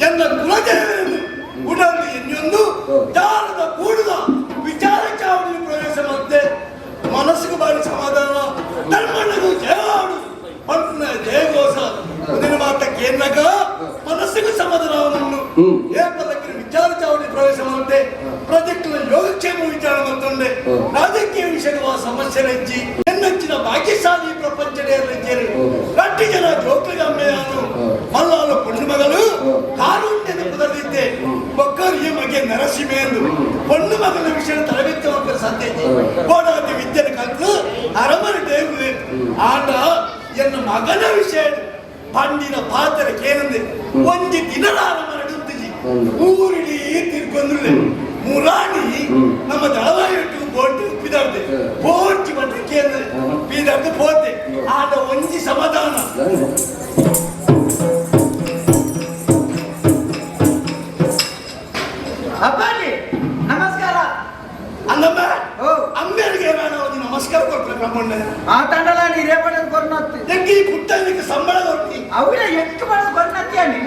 ಎನ್ನ ಕುಲದೇವರನ್ನು ಉಡಲು ಎನ್ಯೊಂದು ದಾರದ ಕೂಡುದ ವಿಚಾರ ಚಾವಡಿ ಪ್ರವೇಶ ಮತ್ತೆ ಮನಸ್ಸಿಗೆ ಬಾರಿ ಸಮಾಧಾನ ಧರ್ಮಣ್ಣಗೂ ಜಯವಾಡು ಪಂಪನ ಜಯಘೋಷ ಮುಂದಿನ ಮಾತ ಕೇನ್ನಗ ಮನಸ್ಸಿಗೆ ಸಮಾಧಾನವನ್ನು ಏಪಲಕ್ಕೆ ವಿಚಾರ ಚಾವಡಿ ಪ್ರವೇಶ ಮತ್ತೆ ಪ್ರಜೆಗಳ ಯೋಗಕ್ಷೇಮ ವಿಚಾರ ಮತ್ತೊಂದೆ ರಾಜಕೀಯ ವಿಷಯದ ಸಮಸ್ಯೆ ಹೆಚ್ಚಿ ಎನ್ನಚ್ಚಿನ ಭಾಗ್ಯಶಾಲಿ ಪ್ರಪಂಚ ರಟ್ಟಿ ಜನ ಜೋಕಲಿಗೆ ಅಮ್ಮೆಯಾನು ಮಲ್ಲಾಲ ಪೊಣ್ಣು ಮಗಳು ಕಾರುಣ್ಯದ ಪುದರಿದ್ದೆ ಬೊಕ್ಕರಿಗೆ ಮಗೆ ನರಸಿಂಹ ಎಂದು ಪೊಣ್ಣು ಮಗಳ ವಿಷಯ ತರಬೇತಿ ಮಕ್ಕಳ ಸಾಧ್ಯ ಬೋಡಾದಿ ವಿದ್ಯೆ ಕಲ್ತು ಅರಮನೆ ದೇವರು ಆಂಡ ಎನ್ನ ಮಗನ ವಿಷಯ ಪಂಡಿನ ಪಾತ್ರ ಕೇನಂದೆ ಒಂಜಿ ದಿನದ ಅರಮನೆ ಉಂತುಜಿ ಊರಿಡೀ ತಿರ್ಗೊಂದುಳ್ಳೆ ಮುರಾಣಿ ನಮ್ಮ ದಳವಾಯಿಟ್ಟು ಬೋಟ್ ಪಿದಾಡ್ದೆ ಬೋರ್ಚಿ ಮಟ್ಟ ಕೇಂದ್ರ ಪೀದಾಡ್ದು ಪೋತೆ ಆಂಡ ಒಂಜಿ ಸಮಾಧಾನ. ಅಪ್ಪಾಜಿ ನಮಸ್ಕಾರ. ಅಂದಮ್ಮ. ಓ. ಅಮ್ಮೆರಿಗೆ ನಾನು ಒಂದು ನಮಸ್ಕಾರ ಕೊಡ್ತಾರೆ ಬ್ರಹ್ಮಣ್ಣ. ಆ ತಂಡಲ ನೀರೇ ಪಡೆದು ಕೊರ್ನತ್ತಿ. ಎಂಗೆ ಈ ಪುಟ್ಟನಿಗೆ ಸಂಬಳ ಕೊಡ್ತಿ? ಅವರ ಎಷ್ಟು ಪಡೆದು ಕೊರ್ನತ್ತಿ అని.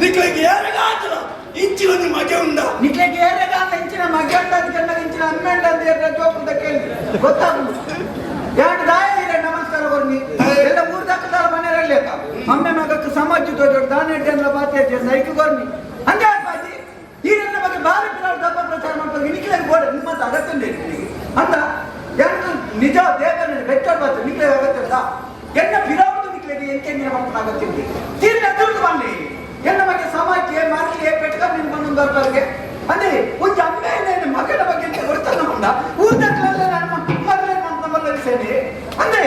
ನಿಕ್ಲಿಗೆ ಯಾರಿಗಾತಲ ಇಂಚಿ ಒಂದು ಮಗೆ ಉಂಡ. ನಿಕ್ಲೆಗೆ ಏರೆಗಾಲ ಇಂಚಿನ ಮಗೆ ಉಂಡದು ಕೆನ್ನಗ ಇಂಚಿನ ಅಮ್ಮೆ ಉಂಡದು ಏರ ಜೋಪುದ ಕೇಳಿ ಗೊತ್ತಾಗುದು ಎರಡು ದಾಯ ಇರ ನಮಸ್ಕಾರ ಕೊರ್ನಿ. ಎಲ್ಲ ಊರು ದಕ್ಕದಾರ ಮನೆಯಲ್ಲಿ ಅಮ್ಮೆ ಮಗಕ್ಕೆ ಸಮಾಜ ತೋಜೋಡು ದಾನ ಎಡ್ಡೆ ಬಾತಿ ಸೈಕ್ ಕೊರ್ನಿ ಅಂದೆ. ಅಪ್ಪಾಜಿ, ಈ ನನ್ನ ಬಗ್ಗೆ ಬಾರಿ ಪಿರಾಳು ದಪ್ಪ ಪ್ರಚಾರ ಮಾಡ್ತಾರೆ. ನಿಕ್ಲೆಗೆ ಬೋಡ ನಿಮ್ಮ ಅಗತ್ಯ ಅಂತ ಎರಡು ನಿಜ ದೇವರ ಬೆಚ್ಚೋಡ್ ಬಾತು ನಿಕ್ಲೆಗೆ ಅಗತ್ಯ ಎನ್ನ ಪಿರಾವುದು ನಿಕ್ಲೆಗೆ ಎಂತೆ ನೀನು ಮಾಡ್ಕೊಂಡು ಅಗತ್ಯ ತೀರ್ನ ದುಡ್ಡು ಬನ್ನಿ ಎನ್ನ ಬಗ್ಗೆ ಸಮಾಜಕ್ಕೆ ಮಾರ್ಕೆ ಪೆಟ್ಕ ನಿನ್ ಬಂದು ಬರ್ಬಾರ್ಗೆ ಅಂದ್ರೆ ಒಂದು ಅಮ್ಮೆ ಮಗನ ಬಗ್ಗೆ ಅಂತ ಕೊಡ್ತಾನ ಉಂಡ ಊರ್ದಕ್ಲೆಲ್ಲ ನನ್ನ ಮಗಲೇ ನಮ್ಮ ಸೇರಿ ಅಂದ್ರೆ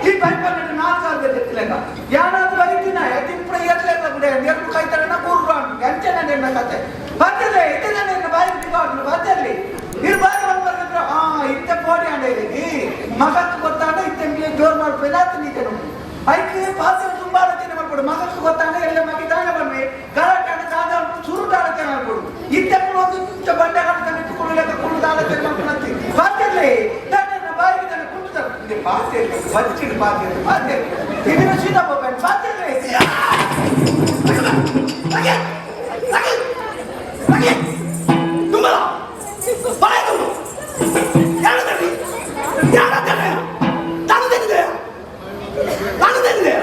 ಈ ಬೈಪನ್ನ 4000 తెತ್ತಿలేక ಯಾನಾದ್ರು ಬರೀತಿನ ತಿಂಪುಡ ಏರ್ಲೇಕ ಬಿಡೆ ಎರಡು ಕೈತರನ ಕೂರು ಅಂಚೆ ನನ್ನ ಕತೆ ಬರ್ತಿರ್ಲಿ ಇದ್ದೆ ನನ್ನ ಬಾಯಿ ಬಿಟ್ಟು ಬರ್ತಿರ್ಲಿ ಇರು ಬಾರಿ ಬಂದು ಬರ್ತಿದ್ರು. ಆ ಇತ್ತ ಪೋಡಿ ಅಂಡ ಇಲ್ಲಿ ಮಗಕ್ಕೆ ಗೊತ್ತಾಂಡ ಇತ್ತ ಜೋರ್ ಮಾಡ್ಪೇಲ ನೀತೇನು ಐಕ್ ಪಾತ್ರ ತುಂಬಾ ಆಲೋಚನೆ ಮಾಡ್ಕೊಡು. ಮಗಕ್ಕೆ ಗೊತ್ತಾಂಡ ಎಲ್ಲ ಮಗಿ ದಾನ ಬನ್ನಿ ಗಲಾಟೆ ಕಾದ ಸುರುಟ ಆಲೋಚನೆ ಮಾಡ್ಕೊಡು. ಇತ್ತ ಒಂದು ಇಂಚ ಬಂಡೆ ಕಾಲದಲ್ಲಿ ಇಟ್ಟುಕೊಳ್ಳು ಕುಳ್ಳು ಆಲೋಚನೆ ಮಾಡ್ಕೊಳತ್ತಿ ಬರ್ತಿರ್ಲಿ ನನ್ನ ಬಾಯಿಗೆ ನನ್ನ ಕುಂಟು ಪಾತಿರ್ಲಿ ಬಚ್ಚಿಡು ಪಾತಿರ್ಲಿ ಪಾತಿರ್ಲಿ ಇದನ್ನ ಸೀತಾಪ್ಪ ಪಾತಿರ್ಲಿ. ಮಗೆ ಮಗೆ ಮಗೆ ತುಂಬಲ ಬಾಯ ತುಂಬ ಯಾರು ಯಾರ ತಾನು ತೆಗಿದೆ ತಾನು ತೆಗಿದೆ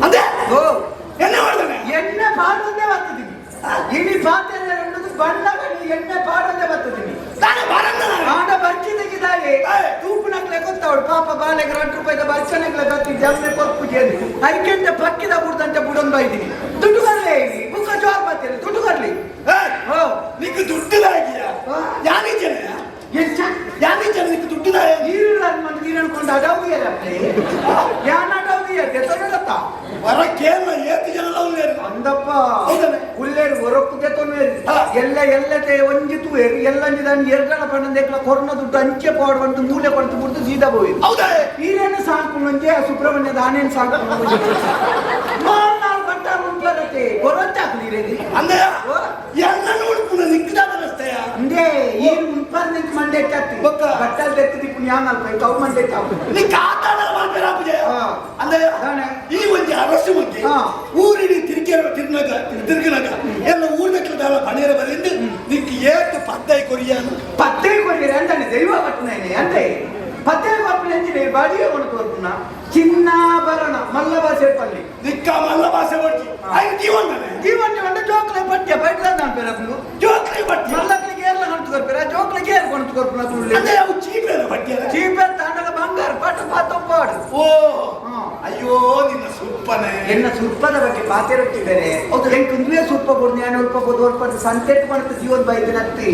ಅಂದೆ. ಓ. ಎಣ್ಣೆ ಮಾಡ್ತಾನೆ. ಎಣ್ಣೆ ಪಾಡೊಂದೇ ಬರ್ತದೀನಿ ಇಡೀ ಪಾತ್ರೆ ಅನ್ನೋದು ಬಂದಾಗ ಎಣ್ಣೆ ಪಾಡೊಂದೇ ಬರ್ತದೀನಿ. ತಾನು ಬಾರಂದ. ಆಡ ಬರ್ಚಿದಾಗೆ ತೂಪುನಕ್ಲೆ ಗೊತ್ತವಳು ಪಾಪ ಬಾಲೆಗೆ 2 ರೂಪಾಯಿದ ಬರ್ಚನಕ್ಲೆ ಬರ್ತಿದ್ದೆ ಅಮ್ಮೆ ಕೊರ್ಪು ಜೇನು ಐಕೆಂತ ಪಕ್ಕಿದ ಬುಡ್ದಂತೆ ಬುಡೊಂದು ಬೈದಿನಿ. ದುಡ್ಡು ಬರ್ಲಿ ಬುಕ್ಕ ಜೋರ್ ಬರ್ತೀರಿ ದುಡ್ಡು ಬರ್ಲಿ. ಓ. ನಿಕ್ಕು ದುಡ್ಡುದಾಗಿಯ ಯಾನಿ ಜನ? ಎಂಚ? ಯಾನಿ ಜನ ನಿಕ್ಕು ದುಡ್ಡುದಾಯ? ನೀರು ಮಂದಿ ನೀರು ಅನ್ಕೊಂಡು ಅಡವುಗಿಯಲ್ಲಪ್ಪ ಯಾನ್ ಅಡವುಗಿಯ ದೆತ್ತೊನ್ನತ್ತ. ವರ ಕೇಮ ಏತು ಜನ ಉಳ್ಳೇರು? ಅಂದಪ್ಪ. ಹೌದಲ್ಲ? ಉಲ್ಲೇರು ಒರಕ್ಕು ದೆತ್ತೊನ್ನೇರು. ಎಲ್ಲ ಎಲ್ಲತೆ ಒಂಜಿ ತೂವೇರು ಎಲ್ಲಂಜಿ ದಾನಿ ಎರಡನ ಪಣ್ಣಂದೇಕ್ಲ ಕೊರ್ನ ದುಡ್ಡು ಅಂಚೆ ಪಾಡುವಂತ ಮೂಲೆ ಕೊಡ್ತು ಬಿಡ್ತು ಸೀದಾ ಹೋಯಿತು. ಹೌದಾ? ಈರೇನು ಸಾಕು ಸುಬ್ರಹ್ಮಣ್ಯದ ಆನೇನು ಸಾಕು ನಾಲ್ಕು ಗಂಟೆ ಉಂಟು ಕೊರೊಂಚಾಕು ನೀರೇನಿ. ಅಂದಯ್ಯ, ಎಲ್ಲ ನೋಡ್ಕೊಂಡು ನಿಕ್ಕದಾದ ರಸ್ತೆಯ. ಅಂದೇ ಈ ಉಂಪರ್ ನಿಂಗೆ ಮಂಡೆ ಚಾತಿ. ಬೊಕ್ಕ? ಬಟ್ಟಲ್ ತೆತ್ತಿ ಯಾನಲ್ಪ ಕವು ಮಂಡೆ ಚಾಕು. ನಿಕ್ಕ ಆತಾಡ ಮಾಡ್ಬೇರಾಪುಜೆ. ಅಂದಯ್ಯ. ದಾನೆ? ಈ ಒಂಜಿ ಅರಸು ಬಗ್ಗೆ ಊರಿಡಿ ತಿರುಗಿ ತಿರ್ನಗ ತಿರುಗಿನಗ ಎಲ್ಲ ಊರ್ದಕ್ಲ ಪಣೇರ ಬರಿಂದ ನಿಕ್ಕ ಏತು ಪದ್ದೈ ಕೊರಿಯಾನು. ಪತ್ತೆ ಕೊರಿಯರೆ ಅಂತಾನೆ ದೈವ ಪಟ್ಟಣನೆ ಅಂತೆ ಪತ್ತೆ ಕೊರ್ಪುನ ಎಂಚಿನ ಬಾಡಿಗೆ ಕೊಂಡು ಕೊರ್ಪುನ ಚಿನ್ನಾಭರಣ ಮಲ್ಲಬ ಸೇರ್ಪಲ್ಲಿ. ನಿಕ್ಕ ಮಲ್ಲ ಭಾಷೆ ಕೊಡ್ತಿ ಐದು ಜೀವನ. ಜೀವನ వంట ಜೋಕ್ಲೆ ಪಟ್ಯ ಬೈಟ್ಲ ಅನ್ಪೇರಕ್ಲು. ಜೋಕ್ಲಿ ಬಟ್ಟಿ. ಮಲ್ಲಕ್ಲಿಗೆ ಏರ್ಲ ಕೊಡ್ತು ಕೊರ್ಪೇರ ಜೋಕ್ಲಿಗೆ ಏರ್ ಕೊಡ್ತು ಕೊರ್ಪುನ. ಅಂದ್ರೆ ಅವು ಚೀಪೇನ ಬಟ್ಟಿಯಲ್ಲ? ಚೀಪೆ ತಾಂಡಲ ಬಂಗಾರ ಪಾಟ ಪಾತೊಪ್ಪಾಡು. ಓ. ಅಯ್ಯೋ ನಿನ್ನ ಸುಪ್ಪನೆ. ಎನ್ನ ಸುರ್ಪದ ಬಗ್ಗೆ ಪಾತಿರುತ್ತಿದ್ದಾರೆ. ಹೌದು, ಎಂಕ್ ಇಂದುವೆ ಸುರ್ಪ ಕೊಡು ನಾನು ಒಲ್ಪ ಕೊಡು ಒಲ್ಪ ಸಂತೆಟ್ ಮಾಡ್ತ ಜೀವನ ಬೈದಿನತ್ತಿ.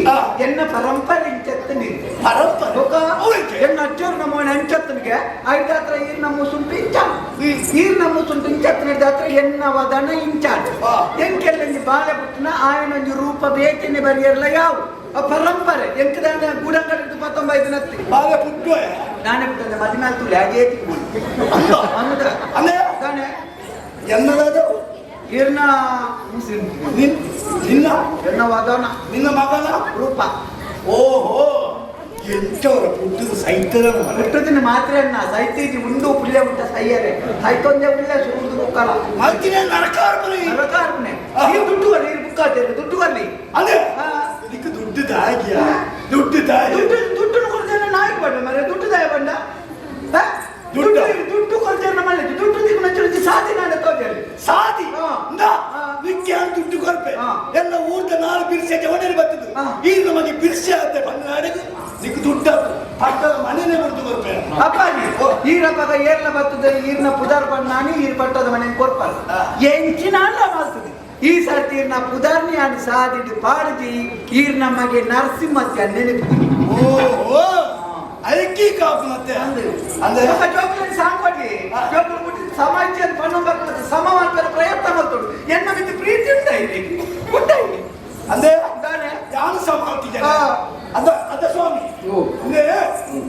ಎನ್ನ ಪರಂಪರೆ ಇಂಚತ್ತನಿ. ಪರಂಪರೆ. ಬೊಕ್ಕ? ಹೌದಕ್ಕೆ? ಎನ್ನ ಅಚ್ಚೋರು ನಮ್ಮ ಅಂಚತ್ತನಿಗೆ ಐದಾತ್ರ ಈರ್ ನಮ್ಮ ಸುಂಟು ಇಂಚ ಈರ್ ನಮ್ಮ ಸುಂಟು ಇಂಚತ್ತನ ದಾತ್ರ ಎನ್ನ ವದನ ಇಂಚಾಟ. ಎಂಕೆಲ್ಲಂಜಿ ಬಾಲೆ ಪುಟ್ಟನ ಆಯನೊಂಜಿ ರೂಪ ಬೇತಿನ ಬರಿಯರ್ಲ ಯಾವ ಆ ಪರಂಪರೆ ಎಂಕದಾನ ಗುಡಂಗಡಿದ್ದು ಪತ್ತೊಂಬೈದಿನತ್ತಿ. ಬಾಲೆ ಪುಟ್ಟುವ. ನಾನೇ ಪುಟ್ಟಂದೆ ಮದಿಮೇಲೆ ತುಳಿ ಹಾಗೆ ಅಂದ. ಅಂದ. ಅಂದ್ರೆ ತಾನೆ. ಎನ್ನದಾದ? ಇರ್ನ ನಿನ್ನ ಎನ್ನ ವದನ. ನಿನ್ನ ಮಗನ ರೂಪ. ಓಹೋ, ಎಂಚವರ ಪುಟ್ಟದ ಸೈತದ ಹುಟ್ಟುದಿನ ಮಾತ್ರ ಅನ್ನ ಸೈತೀಜಿ ಉಂಡು ಪುಳ್ಳೆ ಉಂಟ ಸೈಯರೆ ಸೈತೊಂದೆ ಉಳ್ಳೆ ಸುರುದು ಬುಕ್ಕಲ ಮಲ್ತಿನ ನರಕಾರ್ಪಣೆ ನರಕಾರ್ಪಣೆ ನೀರು ದುಡ್ಡು ಬರ್ಲಿ ನೀರು ಬುಕ್ಕಾತೇನೆ ದುಡ್ಡು ಬರ್ಲಿ ಅದೇ ಹಾ. ಇದಕ್ಕೆ ದುಡ್ಡು ದಾಗಿಯ ದುಡ್ಡು ದಾಗಿ ದುಡ್ಡು ದುಡ್ಡು ಕೊಡ್ತೇನೆ ನಾಯಿ ಬಣ್ಣ ಮರೆ ದುಡ್ಡು ದಾಯ ಬಣ್ಣ ಹಾ? ದುಡ್ಡು? ದುಡ್ಡು ದುಡ್ಡು ಕೊಡ್ತೇನೆ ಮಲ್ಲೆ ದುಡ್ಡು ದಿಕ್ಕು ನಂಚು ಸಾಧಿ ನಾನು ತೋಜಲ್ಲಿ ಸಾದಿ ಹಾ. ಇಂದಾ, ಹಾ. ನಿಕ್ಕೆ ಆ ದುಡ್ಡು ಕೊರ್ಪೆ ಹಾ. ಎಲ್ಲ ಊರ್ದ ನಾಲ್ ಬಿರ್ಸೆ ಜವಣರಿ ಬರ್ತದೆ ಹಾ. ಈಗ ನಮಗೆ ಬಿರ್ಸೆ ಆತೆ ಬಂದ ನಿಕ್ ದುಡ್ಡು ಪಕ್ಕದ ಮನೆನೇ ಬಿಡ್ತು ಕೊರ್ಪೆ ಅಪ್ಪಾಜಿ ಈರಪ್ಪಗ ಏರ್ಲ ಬರ್ತದೆ ಈರ್ನ ಪುದಾರ್ ಬಣ್ಣಾನಿ ಈರ್ ಪಟ್ಟದ ಮನೆ ಕೊರ್ಪಲ್ಲ ಹಾ. ಎಂಚಿನ ಅಲ್ಲ ಮಾಡ್ತದೆ ಈ ಸರ್ತಿ ಈರ್ನ ಪುದಾರ್ನಿ ಆನಿ ಸಾದಿಟ್ಟು ಪಾಡ್ಜಿ ಈರ್ ನಮಗೆ ನರಸಿಂಹತ್ಯ ನೆನಪು ಓ ಐಕಿ ಕಾಪು ಮತ್ತೆ ಅಂದ್ರೆ ಜೋಕುలని ಸಾಂಕೊಡ್ಲಿ ಜೋಕುలు ಮುಟ್ಟಿ ಸಮಾಜ ಪಣ್ಣ ಬರ್ತದೆ ಸಮ ಮಾಡ್ತಾರೆ ಪ್ರಯತ್ನ ಮಾಡ್ತೋಡು ಎನ್ನ ಮಿತಿ ಪ್ರೀತಿ ಉಂಟಾయి ಉಂಟಾಯಿ ಅಂದ್ರೆ ತಾನೆ ಯಾರು ಸಮ ಆಗ್ತಿದ್ದಾನೆ ಹಾ. ಅದ ಅದ ಸ್ವಾಮಿ ಓ. ಅಂದ್ರೆ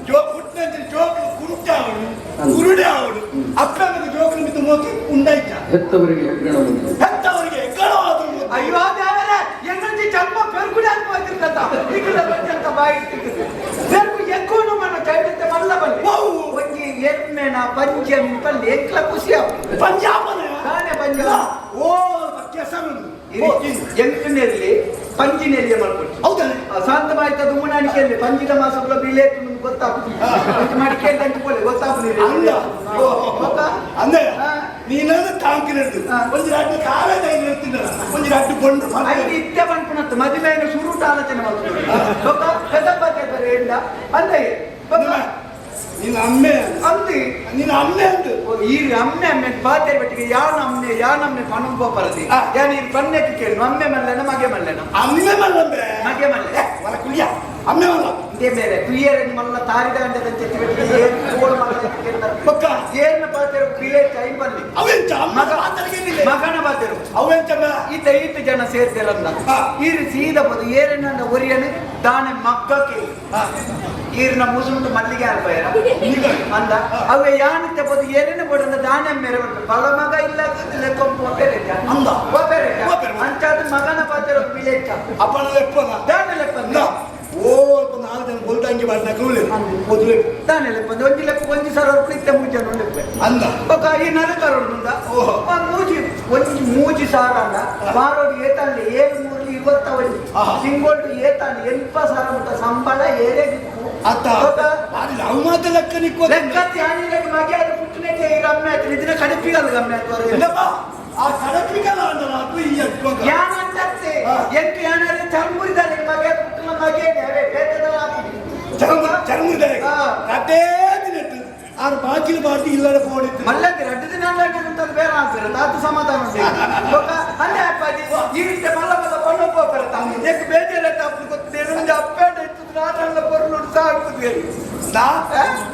ಜೋ ಪುಟ್ಟಂಚಿನ ಜೋಕುಲು ಕುಂಟೆ ಅವಳು ಕುರುಡೆ ಅವಳು ಅಪ್ಪನ ಜೋಕುಲು ಮಿತ್ತು ಮೋಕಿ ಉಂಡಾಯ್ತ ಹೆತ್ತವರಿಗೆ ಹೆಗ್ಗಣ ಉಂಟು ಹೆತ್ತವರಿಗೆ ಹೆಗ್ಗಣವಾದ್ರು ಅಯ್ಯೋ ದೇವರೇ ಎನ್ನೊಂಜಿ ಜನ್ಮ ಪೆರ್ಗುಡೆ ಅನ್ಕೋತಿರ್ತದ ಈಗಲ ಬಂದಂತ ಬಾಯಿ ಇಟ್ಟಿದ್ದು ಪೆರ್ಗು ಎಕ್ಕೋನು ಮನ ಚೈತನ್ಯ ಮಲ್ಲ ಬಲ್ಲಿ ವಾವ್. ಒಂಜಿ ಎಮ್ಮೆನ ಪಂಚಮಿ ಪಲ್ಲಿ ಎಂಕ್ಲ ಖುಷಿ ಆಪುಂಡು ಪಂಜಾಬನ ತಾನೆ ಪಂಜಾಬ್. ಓ ಕೆಸರು ಎಂಕನೆಲ್ಲಿ ಪಂಜಿನೆಲ್ಲಿ ಮಾಡ್ಕೊಟ್ಟು ಹೌದಲ್ಲ ಶಾಂತ ಮಾಯ್ತ ದುಮ್ಮನಾಣಿಕೆಯಲ್ಲಿ ಪಂಜಿದ ಮಾಸಗಳ ಬಿಲೆ ಗೊತ್ತಾಗ್ತದೆ ಮಾಡಿಕೆ ಅಂತ ಪೋಲೆ ಗೊತ್ತಾಗ್ತದೆ ಅಂದ ಗೊತ್ತಾ ಅಂದ್ರೆ ಹಾ. ನೀನಾದ ತಾಂಕಿನ ಹಿಡ್ದು ಹಾ. ಒಂಜಿ ರಡ್ಡು ತಾವೇ ಕೈ ನಿಲ್ತಿದ್ದಲ್ಲ ಒಂಜಿ ರಡ್ಡು ಕೊಂಡು ಐದು ಇತ್ತೆ ಪನ್ಪುನತ್ತು ಮದುವೆಯನ್ನು ಸುರುಟ ಆಲೋಚನೆ ಮಾಡ್ತಾರೆ ಗೊತ್ತಾ ಪೆದಪ್ಪತ್ತೆ ಬರೆ ಎಂಡ ಅಂದೆ ಗೊತ್ತಾ ನಿನ್ನ ಅಮ್ಮೆ ಅಂದಿ ನಿನ್ನ ಅಮ್ಮೆ ಅಂತ ಈ ಅಮ್ಮೆ ಅಮ್ಮೆ ಪಾತೆ ಬಟ್ಟಿಗೆ ಯಾನ ಅಮ್ಮೆ ಯಾನ ಅಮ್ಮೆ ಪಣಂಬ ಪರದಿ ಆ. ಯಾನ ಈ ಪನ್ನೆಕ್ಕೆ ಕೇಳು ಅಮ್ಮೆ ಮಲ್ಲೆನ ಮಗೆ ಮಲ್ಲೆನ ಅಮ್ಮೆ ಮಲ್ಲಂಬೆ ಮಗೆ ಮಲ್ಲೆ ವರ ಕುಲಿಯ ಅಮ್ಮೆ ಮಲ್ಲ ಇದೇ ಮೇಲೆ ತುಯ್ಯರನ್ನು ಮಲ್ಲ ತಾರಿದ ಅಂಡದ ಚೆತ್ತಿ ಬಟ್ಟಿಗೆ ಏನ್ ಕೋಳು ಮಲ್ಲ ಬೊಕ್ಕ ಏರ್ನ ಪಾತೆರು ಬಿಲೆ ಟೈಮ್ ಬಲ್ಲಿ ಅವೆಂಚ ಅಮ್ಮ ಮಗ ಮಾತಾಡಿಗೆ ಮಗನ ಪಾತೆರು ಅವೆಂಚಮ್ಮ ಈತ ಈತ ಜನ ಸೇರ್ತಿರಂದ ಆ. ಈರು ಸೀದ ಪದು ಏರನ್ನ ಒರಿಯನು ದಾನೆ ಮಗ್ಗಕ್ಕೆ ಹಾ. ಈರಿನ ಮುಸುಂಟು ಮಲ್ಲಿಗೆ ಅಲ್ಪಯರ ಅಂದ ಅವೆ ಯಾನತ್ತೆ ಪದು ಏರನ್ನ ಕೊಡಂದ ದಾನೆ ಮೇರೆ ಬಲ ಮಗ ಇಲ್ಲ ಲೆಕ್ಕೊಂಪು ಒಪ್ಪೆರೆ ಅಂದ. ಒಪ್ಪೆರೆ ಒಪ್ಪೆರೆ. ಅಂಚಾದ ಮಗನ ಪಾತೆರ ಬಿಲೆಚ್ಚ ಅಪ್ಪನ ಲೆಪ್ಪನ ದಾನೆ ಲೆಪ್ಪಂದ ಓ ಅಲ್ಪ ನಾಲ್ಕು ಜನ ಬೊಲ್ದಂಗಿ ಮಾಡಿದ ಕೂಲಿ ಮೊದಲು ದಾನೆ ಲೆಪ್ಪಂದ ಒಂಜಿ ಲೆಪ್ಪ ಒಂಜಿ ಸರ ಇತ್ತೆ ಮೂಜನ ಲೆಪ್ಪ ಅಂದ ఒక ಈ ನರಕರುಂಡ ಓಹೋ. ಮೂಜಿ ಒಂಜಿ ಮೂಜಿ ಸಾರ ಅಂಡ ವಾರೋಡು ಏತಾಂಡ ಏಳು ಮೂರು ಇವತ್ತ ಒಂಜಿ ಆಹಾ. ತಿಂಗೋಲ್ಡು ಏತಾಂಡ ಎಲ್ಪ ಸಾರ ಮುಟ್ಟ ಸಂಬಳ ಏರೇ ದಿಕ್ಕು ಅತ್ತ ಬೊಕ ಬಾರಿ ಲವ್ ಮಾತ ಲೆಕ್ಕ ನಿಕ್ಕೋ ಲೆಕ್ಕತ್ತಿ ಆನಿಲೆಗ್ ಮಗಿಯಾದ ಪುಟ್ಟನೆಗೆ ಈ ರಮ್ಯ ಆಯ್ತು ಇದನ್ನ ಕಡಿಪಿಗಲ್ಲ ರಮ್ಯ ಆಯ್ತು ಇಲ್ಲಪ್ಪ ಆ ಕಡಪಿಗಲ್ಲ ಅಂದಲ್ಲ ಅದು ಈ ಅಜ್ಜ ಯಾನಂತತ್ತೆ ಹಾ. ಎಂಟು ಯಾನಾದ್ರೆ ಚರ್ಮುರಿದಾರೆ ಮಗಿಯಾದ ಪುಟ್ಟನ ಮಗಿಯೇನೆ ಅವೇ ಬೇತದಲ್ಲ ಚರ್ಮ ಚರ್ಮದ ಹಾ. ಅದೇ ದಿನಟ್ಟು ಆರು ಬಾಕಿಲು ಬಾರ್ದು ಇಲ್ಲದ ಫೋನ್ ಇತ್ತು ಮಲ್ಲದಿ ರಡ್ಡು ದಿನ ಅಂತ ಬೇರೆ ಆಗ್ತಾರೆ ತಾತು ಸಮಾಧಾನ ಉಂಟು. ಬೊಕ ಅಲ್ಲೇ ಅಪ್ಪಾಜಿ ಈ ರೀತಿ ಮಲ್ಲ ಮಲ್ಲ ಪಣ್ಣು ಪೋಪರ ತಾನು ಎಕ್ ಬೇಜಾರ ಅಪ್ಪು ಗೊತ್ತಿದೆ ಒಂದು ಅಪ್ಪೇಡ ಇತ್ತು ನಾನಲ್ಲ ಪೊರ್ಲು ಸಾಕು ನಾ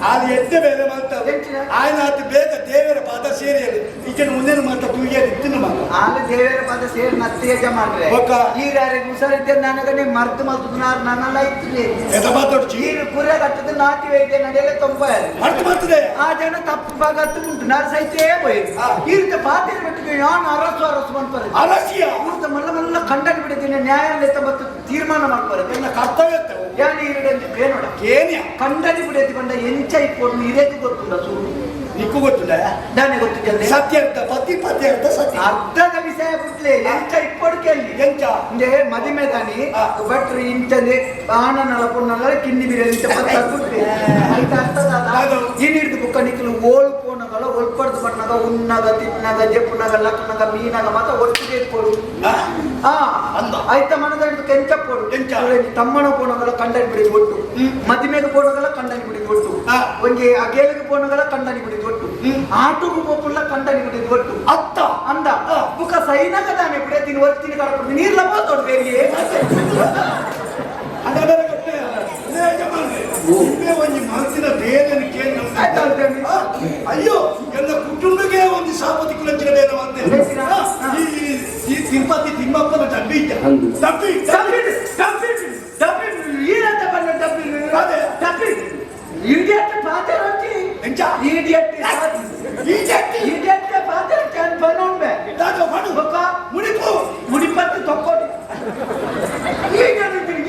ಅದು ಎದ್ದ ಬೇರೆ ಮಾತ ಎಂಚಿನ? ఆయన ಆತ ಬೇಗ ದೇವರ ಪಾದ ಸೇರಿಯಲು ಈಚೆ ಮುಂದಿನ ಮಾತ ತೂಗಿಯಲು ಇತ್ತಿನ ಮಾತ ಆಲ ದೇವರ ಪದ ಸೇರಿ ನತ್ತೆ ಯಜಮಾನ್ರೆ ಬೊಕ್ಕ? ಈರಾರಿಗೆ ಹುಷಾರಿದ್ದೆ ನನಗನೆ ಮರ್ದು ಮಲ್ತದ ನಾರು ನನ್ನೆಲ್ಲ ಇತ್ತು ಎದ ಮಾತಾಡ್ಚಿ ಈರು ಕುರೆ ಕಟ್ಟದ ನಾಟಿ ವೈದ್ಯ ನಡೆಯಲೇ ತೊಂಬ ಅರ್ಥ ಮಾಡ್ತದೆ ಆ ಜನ ತಪ್ಪು ಭಾಗ ಉಂಟು ನಾರು ಸಹಿತೇ ಹೋಯ್ತು ಆ. ಈ ರೀತಿ ಪಾತಿರ ಮಟ್ಟಿಗೆ ಯಾನ್ ಅರಸು ಅರಸು ಅನ್ಪರೆ ಅರಸಿಯ ಊರ್ದ ಮಲ್ಲ ಮಲ್ಲ ಖಂಡನೆ ಬಿಡುತ್ತೇನೆ ನ್ಯಾಯಾಲಯ ಮತ್ತು ತೀರ್ಮಾನ ಮಾಡ್ತಾರೆ ಎನ್ನ ಕರ್ತವ್ಯ ಇತ್ತು. ಯಾನ್ ಈರಡಂಜಿ ಬೇನೋಡ ಕೇನಿಯ ಖಂಡನೆ ಬಿಡತಿ ಬಂಡ ಎಂಚ ಇಪ್ಪೊಡ್ಲು ಇರೇಕು ಗೊತ್ತುಂಡ ಸೂರು ನಿಕ್ಕು ಗೊತ್ತುಂಡ ನಾನೇ ಗೊತ್ತಿದ್ದೆ ಸತ್ಯ ಅರ್ಥ ಪತಿ ಪತಿ ಅರ್ಥ ಸತ್ಯ ಅರ್ಧದ ವಿಷಯ ಬಿಟ್ಲೆ ಎಂಚ ಇಪ್ಪೊಡು ಕೇಳಿ ಎಂಚ ಇಂಜೆ ಮದಿಮೆ ದಾನಿ ಆ. ಭಟ್ರು ಇಂಚನೆ ಆನನಲ ಪೊನ್ನಲ ಕಿನ್ನಿ ಬಿರಿಯಾನಿ ಇಂಚ ಪತ್ತ ಬಿಟ್ಲೆ ಐತ ಅರ್ಥದಾದ ಹೌದು. ಏನಿಡ್ದು ಬುಕ್ಕ ನಿಕ್ಕಲು ಓಳು ಪೋನಗಲ ಒಲ್ಪಡ್ದು ಬಣ್ಣಗ ಉನ್ನಗ ತಿನ್ನಗ ಜೆಪ್ಪುನಗ ಲಕ್ಕನಗ ಮೀನಗ ಮಾತ ಒಟ್ಟಿಗೆ ಇಟ್ಕೊಡು ಆ? ಆ ಅಂದ. ಆಯ್ತ ಮನದ ಹಿಡಿದು ಕೆಂಚ ಪೋಡು ಕೆಂಚ. ತಮ್ಮನ ಪೋನಗಲ ಕಂಡನಿ ಬಿಡಿ ಒಟ್ಟು ಮದಿಮೆಗೆ ಪೋನಗಲ ಕಂಡನಿ ಬಿಡಿ ಒಟ್ಟು ಆ. ಒಂಜಿ ಅಗೇಲಿಗೆ ಪೋನಗಲ ಕಂಡನಿ ಬಿಡಿ ಒಟ್ಟು ಆಟೋಗು ಪೋಪುಲ್ಲ ಕಂಡನಿ ಬಿಡಿ ಒಟ್ಟು ಅತ್ತ ಅಂದ ಬುಕ್ಕ ಸೈನಕ ದಾನೆ ಬಿಡೆ ತಿನ್ ಒತ್ತಿನ ಕಡಪಡು ನೀರ್ಲ పోతాడు ಬೇರೆ ಅದರ ಕಟ್ಟೆ ಇದೇ ಯಜಮಾನ್ರೆ, ಇದೇ ಒಂಜಿ ಮನಸ್ಸಿನ ಬೇರೆಯನ್ನು ಕೇಳಿ ನಮ್ಗೆ. ಆಯ್ತು, ಆಯ್ತು. ಆ, ಅಯ್ಯೋ ಎಲ್ಲ ಕುಟುಂಬಕ್ಕೆ ಒಂದು ಶಾಪತಿ ಕುಲಂಚಿನ ಬೇರೆ ಮತ್ತೆ ಹೇಳ್ತೀರಾ? ಆ, ಈ ಈ ತಿರುಪತಿ ತಿಮ್ಮಪ್ಪನ ಡಬ್ಬಿ ಇದ್ದ ಹಂದು. ಡಬ್ಬಿ ಡಬ್ಬಿ ಡಬ್ಬಿ ಡಬ್ಬಿ ಈರಂತ ಬಂದ ಡಬ್ಬಿ ಅದೇ. ಡಬ್ಬಿ ಇಡಿಯಟ್ ಪಾತೆ ರೊಟ್ಟಿ ಎಂಚ? ಇಡಿಯಟ್ ಈ ಜಟ್ಟಿ ಇಡಿಯಟ್ ಪಾತೆ can ಬನೋಂಬೆ ದಾದ ಮಾಡು ಬೊಕ್ಕ ಮುಡಿಪು ಮುಡಿಪತ್ತು ತೊಕ್ಕೊಡು ಈಗ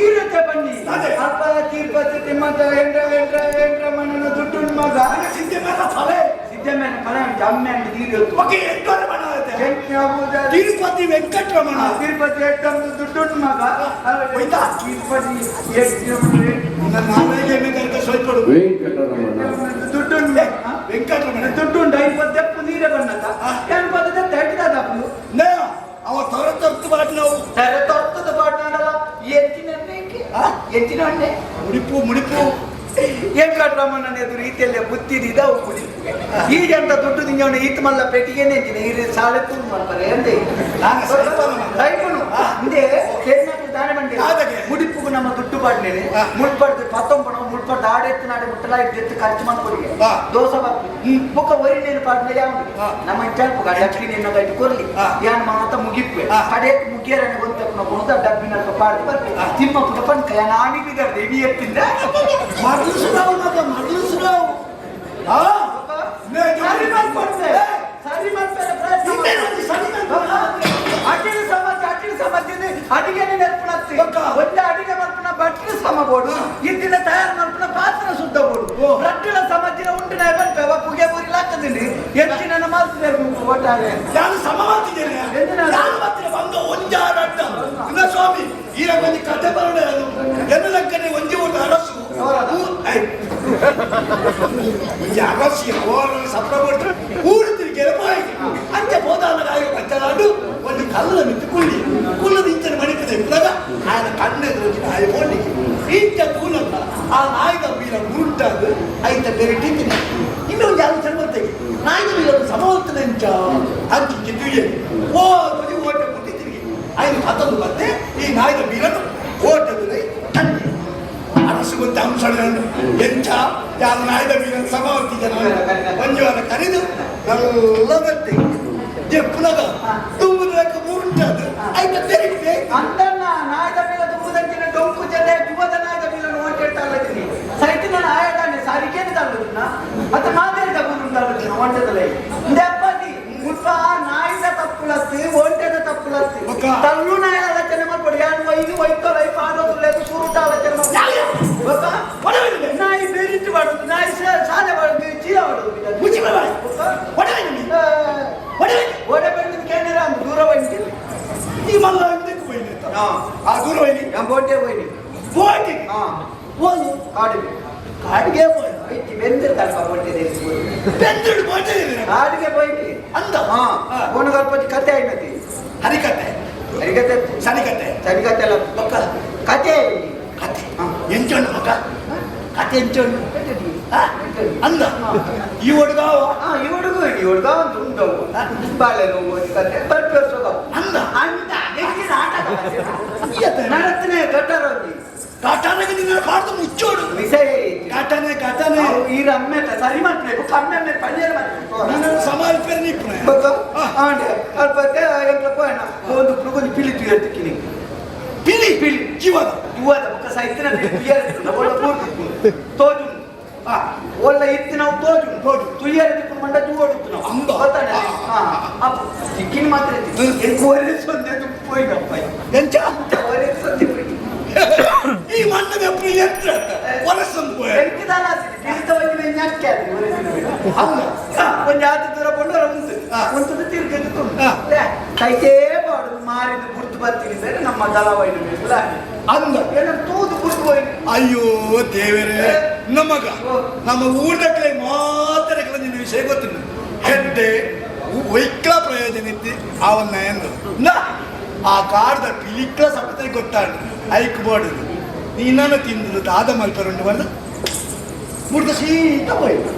ಈರತ್ತೆ ಬನ್ನಿ ಅದೇ. ಅಪ್ಪ ತಿರುಪತಿ ತಿಮ್ಮತ್ತ ಮಗ ಸಿದ್ಧಮೇನ ಫಲೆ ಸಿದ್ದಮ್ಮೆನ ಫಲ ಅಮ್ಮೆ ನೀರು ಓಕೆ ವೆಂಕಟರಮಣ ತಿರುಪತಿ ವೆಂಕಟರಮಣ ತಿರುಪತಿ ಎಟ್ಟೊಂದು ದುಡ್ಡು ಮಗ ಹೋಯ್ತಾ? ತಿರುಪತಿ ನಾವೇಗೆ ಸ್ವಲ್ಪ ವೆಂಕಟರಮಣ ದುಡ್ಡು ವೆಂಕಟರಮಣ ದುಡ್ಡು ಉಂಟು ಐಪತ್ತು ಎಪ್ಪು ನೀರೇ ಬಣ್ಣದ ಏನು ಪದ್ಧತಿ ಎಟ್ಟಿದ ಅಪ್ಪು ನೇ ಅವ ತೊರ ತೊರ್ತು ಬಾಟ್ ನಾವು ಸರ ತೊರ್ತದ ಪಾಟ್ನಾಡಲ್ಲ ಎತ್ತಿನ ಎತ್ತಿನ ಹಣ್ಣೆ ಮುಡಿಪು ಮುಡಿಪು ವೆಂಕಟರಮಣನ ಎದುರು ರೀತಿಯಲ್ಲಿ ಬುತ್ತಿದ ಕುಡಿ ಈ ಜಂತ ದುಡ್ಡು ತಿಂಜವನ ಈತ ಮಲ್ಲ ಪೆಟ್ಟಿಗೆನೆ ಅಂತೀನಿ ಈ ಸಾಲೆ ತೂರು ಮಾಡ್ತಾರೆ ಅಂದೆ ನಾನು ಸೈಪನು ಮಗ. ಸೈಪನು ಇಂದೇ ಸೇರಿನಾಕ್ಲು ದಾನೆ ಮಂಡೆ ಯಾದಗೆ? ಮುಡಿಪುಗು ನಮ್ಮ ದುಡ್ಡು ಪಾಡ್ನೇನೆ ಆ. ಮುಳ್ಪಡ್ದು ಪತ್ತೊಂಬಣ ಮುಳ್ಪಡ್ದು ಆಡೆತ್ತು ನಾಡೆ ಮುಟ್ಟಲ ಇದ್ದೆತ್ತು ಖರ್ಚು ಮಾಡ್ಕೊಡಿಗೆ ಆ. ದೋಸೆ ಬರ್ಪು ಬೊಕ್ಕ ಒರಿ ನೀನು ಪಾಡ್ಮೇಲೆ ಯಾವುದು ಆ. ನಮ್ಮ ಇಂಚಾಲ್ಪು ಡಬ್ಬಿ ನಿನ್ನ ಗೈಟ್ ಕೊರ್ಲಿ ಆ. ಯಾನ್ ಮಾತ ಮುಗಿಪ್ಪೆ ಆ. ಕಡೆಕ್ ಮುಗಿಯರನೆ ಗೊತ್ತಪ್ಪನ ಗುಣದ ಡಬ್ಬಿನ ಪಾಡ್ದು ಬರ್ಪೆ ಆ. ತಿಮ್ಮ ಪುಟ ಪಂಕ ಯಾನ್ ಆಣಿ ಬಿಗರ್ದೆ ಇವಿ ಎತ್ತಿಂದ ಮರಳು ಮಗ ಮರಳು ಸುರಾವು ಆ ನೇ ಸರಿ ಮಾಡ್ಕೊಂಡೆ ಸರಿ ಮಾಡ್ತಾರೆ ಪ್ರಯತ್ನ ಇನ್ನೇನು ಒಂದು ಸರಿ ಮಾಡ್ಕೊಂಡೆ? ಅಟಿಲು ಸಮಾಜ ಅಟಿಲು ಸಮಾಜ ಅಡಿಗೆನೆ ನೆರ್ಪಣತ್ತಿ ಬೊಕ್ಕ. ಒಂದೇ ಅಡಿಗೆ ಮಲ್ಪನ ಬಟ್ಲು ಸಮ ಬೋಡು ಇದ್ದಿನ ತಯಾರು ಮಲ್ಪನ ಪಾತ್ರ ಶುದ್ಧ ಬೋಡು ಓ. ರಟ್ಟಿನ ಸಮಾಜಿನ ಉಂಡು ನೈ ಬಂಪೆ ಪುಗೆ ಬುರಿ ಲಾಕ್ಕದಿನಿ ಎತ್ತಿನ ಮಲ್ತಿದೆ ಒಟ್ಟಾರೆ ನಾನು ಸಮ ಮಾಡ್ತಿದ್ದೇನೆ ಎಂದಿನ? ನಾನು ಮಾತ್ರ ಬಂದ ಒಂಜಾರಡ್ಡ ಇಲ್ಲ ಸ್ವಾಮಿ ಈರ ಒಂಜಿ ಕತೆ ಬರೋಣ ಎನ್ನ ಲಕ್ಕನೆ ಒಂಜಿ ಒಂದು ಅರಸು ಅವರಲ್ಲ? I. ಒಂಜಿ ಅರಸಿ ಅವರ ಸಪ್ರ ಕೊಟ್ಟು ಊರು ತಿರುಗಿ ಬಾಯಿಗೆ ಅಂಚೆ ಹೋದಾನ ಆಯೋ ಪಂಚನಾಡು ಒಂದು ಕಲ್ಲದ ಮಿತ್ತು ಕುಳ್ಳಿ ಕುಳ್ಳದ ಇಂಚನ ಮಣಿಪದೆ ಇಪ್ಪದಾಗ ఆయన ಕಣ್ಣೆದುರು ಒಂಜಿ ನಾಯಿ ಪೋಂಡಿಗೆ ಇಂಚ ತೂಲಂತ ಆ ನಾಯಿದ ಬೀರ ಗುರುಟಾದು ಐತ ಬೇರೆ ಟೀಚಿನ ಇನ್ನೊಂದು ಆಲೋಚನೆ ಬರ್ತೇವೆ ನಾಯಿದ ಬೀರ ಸಮವರ್ತನೆ ಇಂಚ ಅಂಚಿಂಚಿ ತುಯ್ಯ ಓ ತುದಿ ಓಟ ಕೊಟ್ಟಿ ತಿರುಗಿ ఆయన ಪತಂದು ಮತ್ತೆ ಈ ನಾಯಿದ ಬೀರನು ಓಟದುರೈ ತಣ್ಣಿ ಅರಸು ಗೊತ್ತ ಅಂಶಗಳನ್ನು ಎಂಚ ಯಾರು ನಾಯಿದ ಬೀರನು ಸಮವರ್ತಿ ಜನ ಮಂಜುವಾರ ಕರೆದು ಎಲ್ಲ ಬರ್ತೆ ಜೆಪ್ಪುನಗ ತುಂಬುದಕ್ಕೆ ಮೂರುಂಟದು ಐತ ತೆರಿಗೆ ಅಂತನ್ನ ನಾಯ್ದ ಮೇಲೆ ತುಂಬುದಂಚಿನ ಡೊಂಕು ಜಲ್ಲೆ ಜುವದ ನಾಯ್ದ ಮೇಲೆ ಓಟೆಡ್ತಾರತೀನಿ ಸೈತಿನ ನಾಯದಾನೆ ಸಾರಿಕೇನೆ ತಲ್ಲುದಿನ ಮತ್ತೆ ಮಾತೇರಿದ ಗುರು ತಲ್ಲುದಿನ ಒಂಟೆದಲ್ಲ ಇಂದಪ್ಪದಿ ಮುಲ್ಪ ನಾಯಿದ ತಪ್ಪುಲತ್ತಿ ಒಂಟೆದ ತಪ್ಪುಲತ್ತಿ ಬೊಕ್ಕ. ತಲ್ಲು ನಾಯ ಆಲೋಚನೆ ಮಾಡ್ಕೊಡಿ ಯಾನು ಐದು ವೈತೋ ಲೈಫ್ ಆಡೋದು ಸುರುಟ ಆಲೋಚನೆ ಮಾಡ್ಕೊಡಿ ಬೊಕ್ಕ ಒಡವೆನಿದೆ. ನಾಯಿ ಬೇರಿಟ್ಟು ಮಾಡೋದು ನಾಯಿ ಶಾಲೆ ಮಾಡೋದು ಚೀಲ ಮಾಡೋದು ಮುಚ್ಚಿ ಬಿಡ ಬೊಕ್ಕ. ಒಡವೆನಿದೆ. ಆ, ಒಡವೆನಿ. ಓಡೆ ಬಂದಿದ್ದು ಕೇಳಿರ ದೂರ ಬಂದಿಲ್ಲ ಈ ಮಲ್ಲ ಹಿಂದಕ್ಕೆ ಹೋಯ್ನಿ ಅಂತ. ಹಾ. ಆ ದೂರ ಹೋಯ್ನಿ ഞാൻ ബോട്ടേ പോയി ಬೋಟಿ ആ ಹೋದು കാടില് ಕಾಡಿಗೆ ಹೋಯ್ ಇಚ್ಚಿ ಬೆಂದಿರ್ತಾರಪ್ಪ ಬೋಟೆ ಬೆಂದಿಡು ಬೋಟಿ ಕಾಡಿಗೆ ಹೋಯ್ತಿ ಅಂದ ಹಾ ಕೋಣಗಲ್ಪತಿ ಕತೆ ಆಯ್ನತಿ ಹರಿಕತೆ ಹರಿಕತೆ ಸರಿಕತೆ ಸರಿಕತೆ ಅಲ್ಲ ಮಕ್ಕ ಕತೆ ಕತೆ ಹಾ. ಎಂಚೋಣ ಮಕ್ಕ ಕತೆ ಎಂಚೋಣ ಆ? ಅಂದ ಈ ಹುಡುಗಾವ ಹಾ ಈ ಹುಡುಗ ಈ ಹುಡುಗ ಒಂದು ಉಂಡವು ಬಾಳೆ ನೋವು ಒಂದು ಕತೆ ಬರ್ಪೇರ್ಸೋದವು ಅಂದ ಅಂದ ಹೆಚ್ಚಿನ ಆಟ ಈಯತೆ. ನಡತ್ತನೆ ದೊಡ್ಡರೋಗಿ ಕಾಟಾನಗೆ ನಿನ್ನ ಕಾಡ್ದು ಮುಚ್ಚೋಡು ವಿಷಯ ಕಾಟಾನೆ ಕಾಟಾನೆ ಈ ರಮ್ಮೆತ ಸರಿ ಮಾಡ್ಬೇಕು ಕಮ್ಮಿ ಪಲ್ಯ ಮಾಡ್ಬೇಕು ನಿನ್ನ ಸಮಾಜ ಪೇರು ನಿಪ್ಪುನೆ ಬೊಕ್ಕ ಆಂಡೆ ಅಲ್ಪ ಎಂಕ್ಲ ಪೋಯಣ ಒಂದು ಪುರುಗೊಂದು ಪಿಲಿ ತುಯರ್ತಿಕ್ಕಿನಿ ಪಿಲಿ ಪಿಲಿ. ಜೀವನ ಯುವದ ಬೊಕ್ಕ ಸೈತಿನ ಪಿಲಿ ಒಳ್ಳ ಪೂರ್ತಿ ತೋಜು ಆ, ಒಳ್ಳ ಇತ್ತು ನಾವು ತೋಜು ತೋಜು. ತುಯ್ಯರ ತಿಕ್ಕು ಮಂಡ ಜೂವಡುತ್ತು ನಾವು ಅಂದ. ಗೊತ್ತಾನೆ ಹಾ ಅಪ್ಪ ಚಿಕ್ಕಿನ ಮಾತ್ರ ಎಂಕ್ ಒರೆ ಸೊಂದೆ ಪೋಯಿನಪ್ಪ ಎಂಚ ಒರೆ ಸೊಂದೆ ಪೋಯಿ ಈ ಮಣ್ಣದ ಅಪ್ಪು ಯಂತ್ರ ಹೊರಸಂದು ಪೋಯ ಎಂಕಿದಾಲ ಪಿಲಿತ ಒಂಜಿ ಮೆಂಜಕ್ಕೆ ಅದು ಒರೆ ಅಂದ ಒಂಜಿ ಆತ ದೂರ ಕೊಂಡೋರ ಉಂಟು ಆ. ಉಂಟು ತಿರ್ಗದು ತುಂಡು ಆ. ಕೈತೇ ಬಾಡುದು ಮಾರಿದ ಗುರ್ತು ಬರ್ತೀನಿ ಬೇರೆ ನಮ್ಮ ದಳವಾಯಿನ ಮೇಲೆ ಅಂದ ಏನೋ ತೂದು ಗುರ್ತು ಹೋಯ್ತು ಅಯ್ಯೋ ದೇವರೇ ನಮಗ ನಮ್ಮ ಊರ್ದಕ್ಲೆ ಮಾತ್ರ ನಿನ್ನ ವಿಷಯ ಗೊತ್ತಿಲ್ಲ ಹೆಡ್ಡೆ ವೈಕ್ಲ ಪ್ರಯೋಜನ ಇತ್ತಿ ಅವನ್ನ ಎಂದು ನಾ ಆ ಕಾಡ್ದ ಪಿಲಿಕ್ಲ ಸಪತೆ ಗೊತ್ತಾಂಡು ಐಕ್ ಬೋಡುದು ನೀನನ್ನು ತಿಂದು ದಾದ ಮಲ್ಪರುಂಡು ಬಂದು ಮುರ್ದ ಸೀತ ಹೋಯ್ತು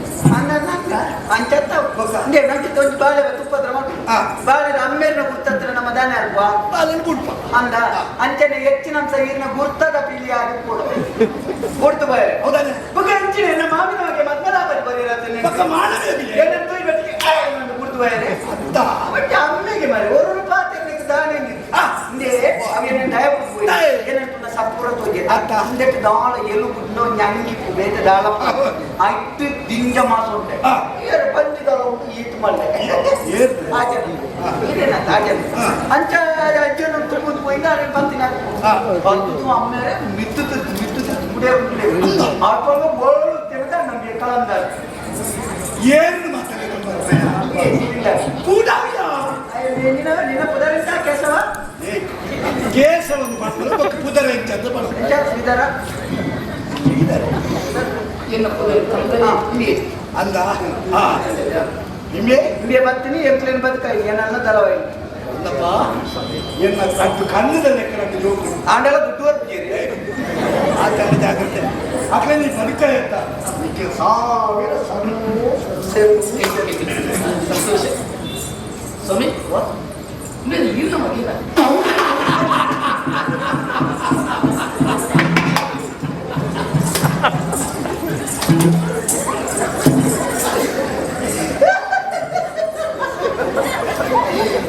ಅಂಚತ್ತ ಬೊಕ್ಕ. ನಂಗೆ ಒಂಜಿ ಬಾಳೆ ತುಪ್ಪದ್ರ ಮಟ್ಟು ಆ. ಬಾಳೆ ಅಮ್ಮೇರ್ನ ಗುರ್ತತ್ರ ನಮ್ಮ ದಾನೆ ಅಲ್ವಾ ಅದನ್ನು ಬಿಡ್ಪ ಅಂದ ಅಂಚನೆ ಹೆಚ್ಚಿನ ಅಂಶ ಈರ್ನ ಗುರ್ತದ ಪಿಲಿ ಆಗಿ ಕೂಡ ಗುರ್ತು ಬಾರೆ ಹೌದಾನೆ ಬೊಕ್ಕ ಅಂಚಿನ ನಮ್ಮ ಮಾವಿನ ಬಗ್ಗೆ ಮದ್ಮಲಾಬರಿ ಬರೀರತ್ತನೆ ಪಕ್ಕ ಮಾಡವೇ ಬಿಲೆ ಏನಂತ ಇವತ್ತಿಗೆ ಗುರ್ತು ಬಾರೆ ಅತ್ತ ಬಟ್ ಅಮ್ಮೆಗೆ ಮರೆ ஒரு ಪಾತ್ರೆ ದಾನೆ ಆ. ಇಂದೇ ಅವೇನ ದಯ ದಯ. ಏನಂತ ಸಪೂರ ತೋಜೆ ಅತ್ತ. ಇಂದೆಟ್ ದಾಳ ಎಲು ಗುಡ್ನೋ ഞಂಗಿ ಬೇತೆ ದಾಳ ಐಟ್ ದಿಂಜ ಮಾಸ ಉಂಟೆ ಆ. ಏರು ಪಂಜಿ ದಾಳ ಉಂಟು ಈಟ್ ಮಲ್ಲೆ ಏರ್ದು. ಆಚರಣೆ ಇದೇನ ಆಚರಣೆ ಆ. ಅಂಚ ಅಜ್ಜನ ತುಂಬುದು ಪೋಯಿಂದ ಅರೆ ಪಂತಿನ ಆ. ಬಂದು ಅಮ್ಮೇರೆ ಮಿತ್ತು ತಿರ್ತು ಮಿತ್ತು ತಿರ್ತು ಗುಡೆ ಗುಡೆ ಅಂದ. ಆಟೋಗ ಬೋಳು ತಿರುಗ ನಮಗೆ ಕಳಂದಾರ ಏನು ಮಾತಾಡೋದು ಕೂಡ ನಿನ್ನ ನಿನ್ನ ಪುದರಿಂದ ಕೇಶವ ಕೇಶವನ್ನು ಮಾಡ್ತಾರೆ ಪುದರ ಅಂತ ಎಂಚ ಶ್ರೀಧರ ಎನ್ನ ಪುದರ್ ತಂದೆ ಇಂಬಿ ಅಂದ ಹಾ ನಿಮಗೆ ಇಂಬಿಯ ಬತ್ತೀನಿ ಎಂಕ್ಲೇನು ಬದುಕ ಏನನ್ನ ದಳವಾಯಿ ಅಲ್ಲಪ್ಪ ಎನ್ನ ಕಟ್ಟು ಕಣ್ಣದ ಲೆಕ್ಕ ಜೋಕು ಆಂಡಲ ದುಡ್ಡು ಬರ್ತೀರಿ ಆ ತಲೆ ಜಾಗ್ರತೆ ಅಕ್ಲೆ ನೀ ಬದುಕ ಅಂತ ನಿಕ್ಕೆ ಸಾವಿರ ಸಂತೋಷ ಸಂತೋಷ ಸ್ವಾಮಿ ಇಂಬಿ ಇರ್ನ ಮಗಿನ